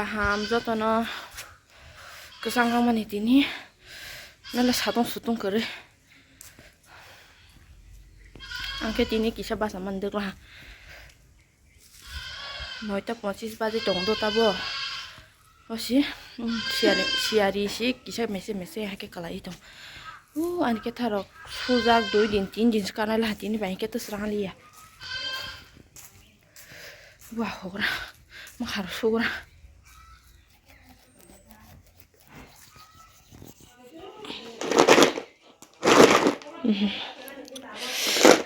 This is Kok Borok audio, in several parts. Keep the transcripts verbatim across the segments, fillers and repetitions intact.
Kaham jotono kwchang wngmani tini. Nala satung sutung kwrwi. Angkhe tini kisa basa mani dwkla. Noita pochis baje tong do tabo. Osi, mm, siyari, siyari si kisa mese mese hake kalai tong. Uh, ani khe tharok sujak dui din, tin din se kanai la tini bai khe to srang liya. Wah, hogra. Ma har sugra.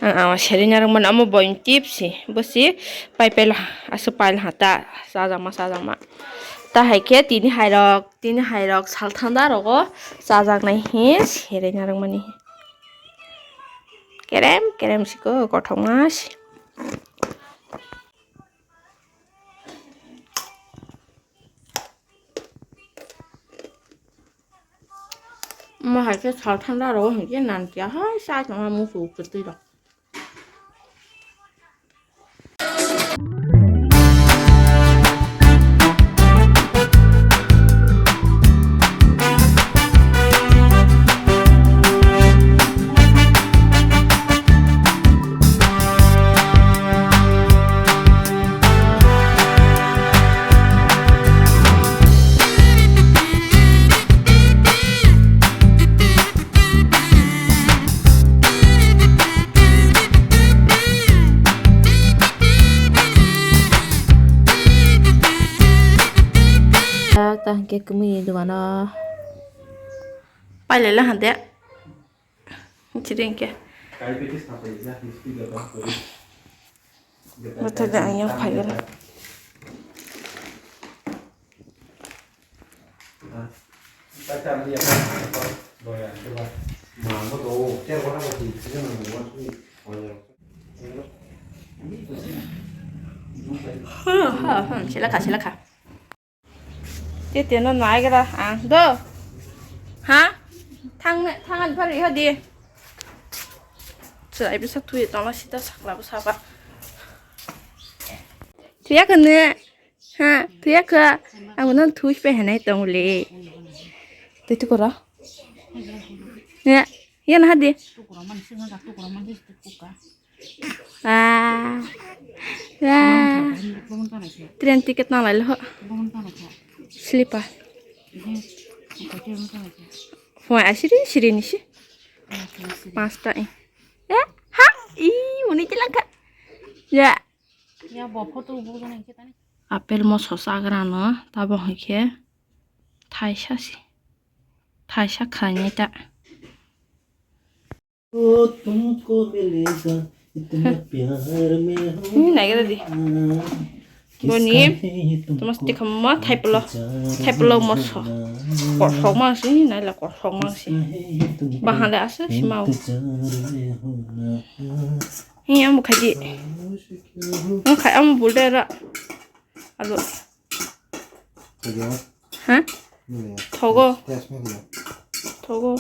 Ang ama seri narwk mano, omo boyong tip si, bo si pai pai la, aswk pai la ta, chajakma, chajakma. Ta hai khe tini hai rok, tini hai rok sal thanda rogo chajaknai hi seri narwk mani. Kerem, kerem siko, kothoma si. Omo hai khe sal thanda rogo hinkhe nang kiya hai chai tongma muchung kwtwi rok. Ta hwnkhe kwmwi ni dogano pailai la hande. Chiri hwnkhe. Bothai de ang yang phai gana. Sila kha, sila kha. Tete no naigra ang do. Ha? Thang ne, thang ani phari hodi. Chwrai bisa thui tongla sita sakla bwsaba. Thuya kha ne? Ha, thuya kha. Ang no thui pe hanai tong le. Tui tu kora. Ya, ya na hadi. Ah. Ah. Train ticket nang lai lo. Sleeper. Phone asiri siri ni si. Pasta eh. Ya, ha, i muni jalan kha. Ya. Apple moso chagra no tabo hwnkhe thaisa si. Thaisa khainai ta. O tumko milega, itna pyar mein ho. Hmm, nai gada di. Boni, tumas tikhamma thaiplo, thaiplo moso. Korsok mang si, naila korsok mang si. Bahale ase, simao. Hi, amo khaji. Amo khai, amo bulde ra. Alo. Ha? Thogo. Thogo.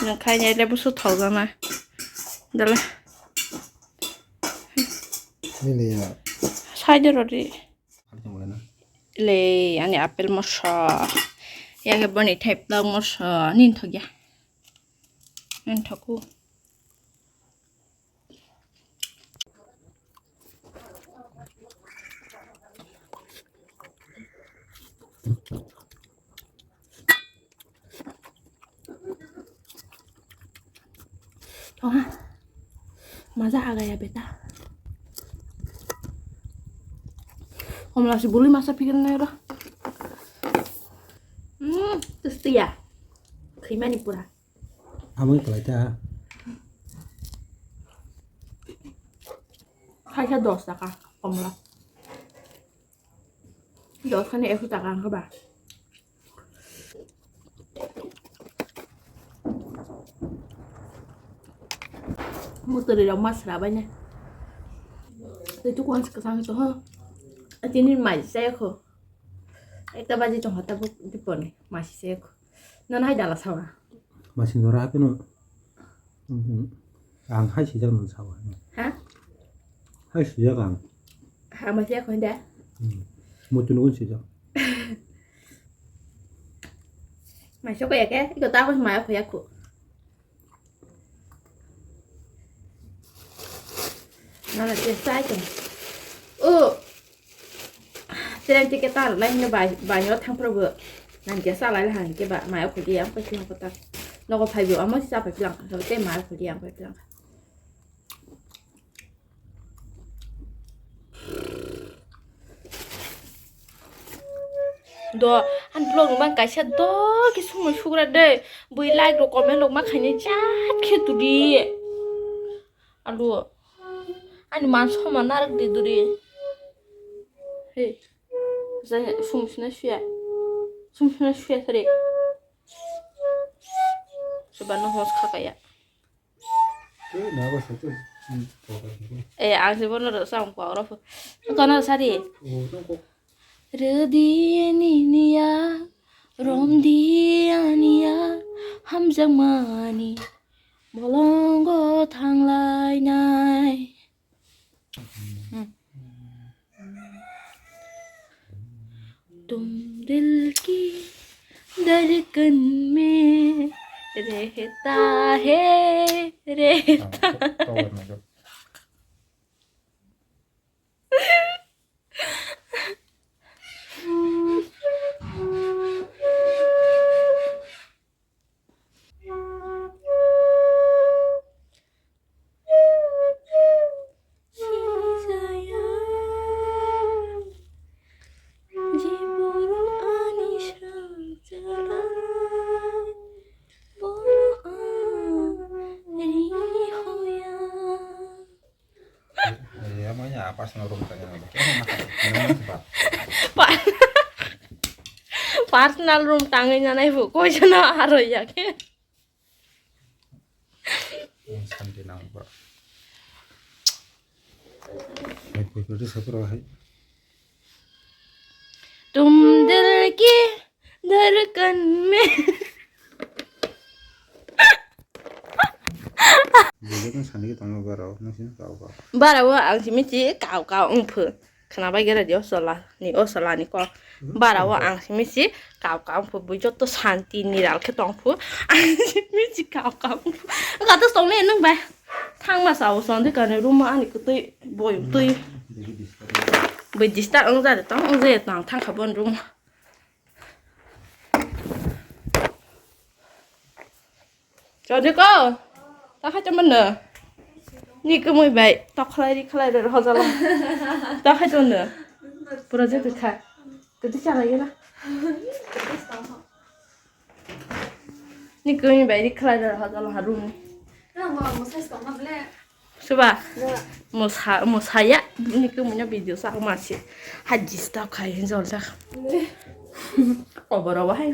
Nang khai nyai le busu thok jana. Dale. Side rodi. Le, ani apple moso. Yake boni thai plak moso. Nin thokya. Nin thoku. Oha. Maza a gaya beta. Homla si buli masa pikir nai ro. Hmm, tustiya. Khimani pura. Amoi kwlai ta. Khaisa dos taka komla. Dos khani ekso taka wngkha ba. Mutwrwi rok ma sra bai nai. Tei tukun kwchang to ho. Tini mai chaya kho. Ekta baji tongkha tabuk diponi mai chaya kho. Nono hai dala sawa. Masing jora hapheno. Mhm. Ang hai sijak nung sawa. Ha? Hai sijak ang. Ha, masih aku hendak. Hmm. Mutu nukun sijak. Mai soko ya ke, iko ta ko mai ko ya ko. Nana ke sai ko. O. Train ticket ta lai ne bai, bai no thang pro bo. Nan ke sa lai han ke ba, mai ko ya ko ti ko ta. Nogo phai bo, amo sa phai lang, so te mai ko ya ko lang. Do, ani vlog ni bang kaisa do khe sumui sugra de. Bui like rok comment rok ma khaini chat khe tudi. Alu. Ani man soma narak di duri. Hey. Jai sum sina suya. Sum sina suya sari. Sebab no hos khakaya. Tei nago sato, hmm, kokar ni. Eh, ang se bono rasa ang kokro. Kono sari. Oh, nang kok. Rwdi ani niya, romdi aniya, hamjakmani bolongo thanglainai. Hmm. तुम दिल की धड़कन में रहता है, रहता. Eh, apa ya, personal room tanya lagi. Pa-, personal room tangwi nanai bu, koi jana aro ya ke. Santi nang ba. Hai, hai, hai, hai. तुम दिल की धड़कन में. Bwlwk wng sani khe tongo borok, nung sini kau kau. Bara o ang simi si kau kau wng phu. Khwna bai gera di o sola ni, o sola ni kok. Bara o ang simi si kau kau wng phu. Bui joto santi niral khe tong phu. Ang simi si kau kau wng phu. Wngkha to song le nung bai. Thang ma sao song de kani room ani kwtwi boi twi. Bui disturb. Bui disturb wng ja de tong, wng je tong thang kha bon room. Chodi ko, ta khai tongmano. Ni kwmwi bai, tok khlai ri khlai ri hojala. Ta khai tongmano. Pura je kha. Kwtwi chalai gana. Ni kwmwi bai ri khlai ri hojala ha room ni. Suba. Musa, musaya. Ni kwmwi no video sa ma si. Ha disturb khai hin jol jak. Oboro bahai.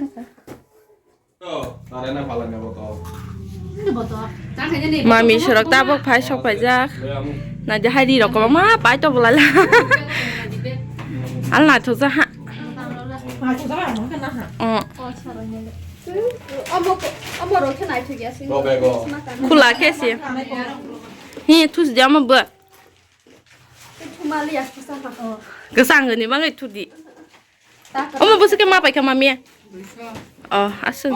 Mami sorok tabok phai sok paijak. Naidi hai ri rok kwbangma pai to bolai la. Al naithok jak ha. Oh. Khula khe se. Hi thusi di omo bo. Kwchang ni bagwi thudi. Omo bwswk khe ma paikha mami? Oh, aswk.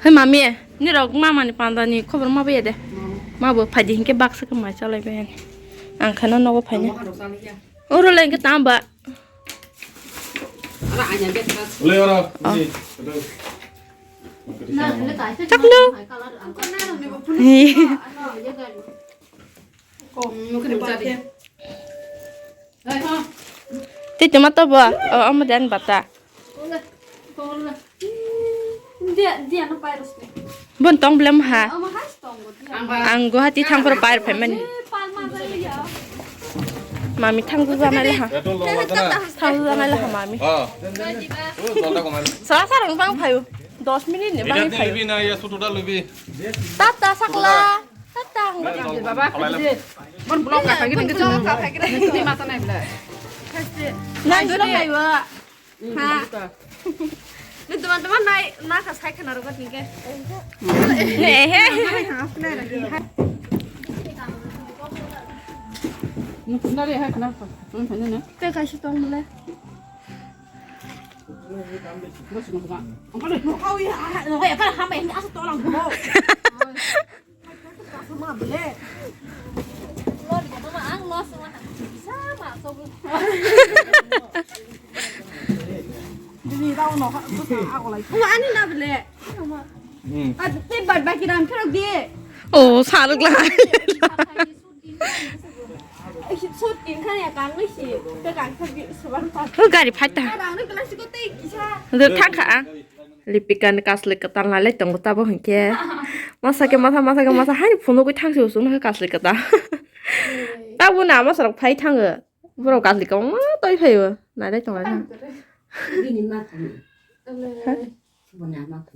Hai mami, nirok mama ni panda ni khobor ma baya de. Ma bo phaidi hinkhe baksa khe mai chalai bai ani. Ang kheno nogo phaini. Oro lai hinkhe tamo ba. Ule ora. Oh. Chakno. Tei tomato bo, oh, omo de ani bata. Bon tong belem ha. Ang Guwahati thang phoro pair phaimani. Mami thang jana le ha. Thang jana le ha mami. Sala sala bang phaio. Dos minute ni bang phaio. Tata sakla. Tata. Baba. Bon block ka phagi ni. Block ka phagi ni. Ni mata nai bla. Nai block nai wa. Ha. Ni teman-teman nai, na ka sai khana rogo tingke. He he. Nari hai khna. Tun phai nene. Te kaisa tong le. Bos nungkha. Angkal nungkha wi ha ha nungkha ya kan hambai ni asa tolang ko. Kasama bele. Lori ko ma ang los ma. Sama so. Dini tau no ha. Aku lagi. Ani na bele. Hmm. Ah, te bad baki ram phirok di. Oh, saruk lai. Sut tin khan ya kang nai si. Te kang khan bi suban pa. Oh, gari phai ta. Kang nai kelas ko te kisa. Dur thang kha. Lipika ni kasli kwtal nai lai tongo tabo hinkhe. Masa ke masa, masa ke masa, hai phunugwi thang si usung nai kasli kwtal. Tabo na masa rok phai thango. Borok kasli kwbangma toi phaio. Nai lai tongo na. Bini ma thang.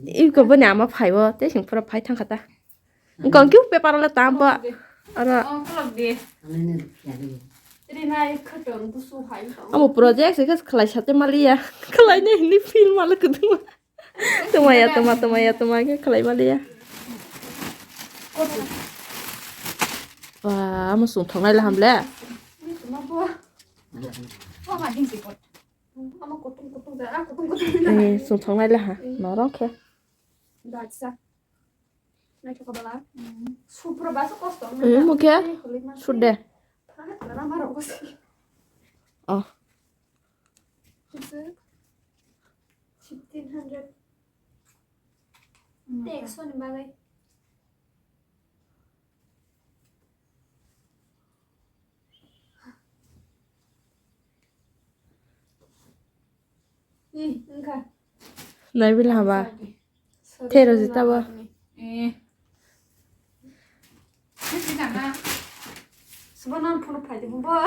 Iko boni ama phaibo, tei sing pura phai thang kha ta. Wngkha khe paper le tam bo. Aro. Oh, kolok di. Rinai khatong busu hai. Amo project se khas khlai sate maliya. Khlai ne hini film mala kuduma. Tumaya, tuma, tumaya, tuma khe khlai maliya. Ba, amo sung thongnai la hamle. Tuma bo. Tuma din si kot. Ama kutung kutung da, ah, kutung kutung da. Eh, sung thongnai le ha. Eh. Norok khe. Daksa. Naithok bala. Mm. Supra basa kosto. Eh, mukhe. Eh, holi mas. Sude. Tara tara maro kosi. Oh. Fifteen hundred. Mm. Te ekso ni bagwi. Ih, wngkha. Naibil haba. Sorry. Thero jita ba. Eh. Sibana phone phai de ba.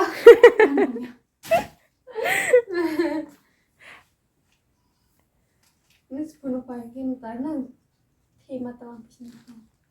Nus phone phai ke mutar nang. Thema tawang pisna.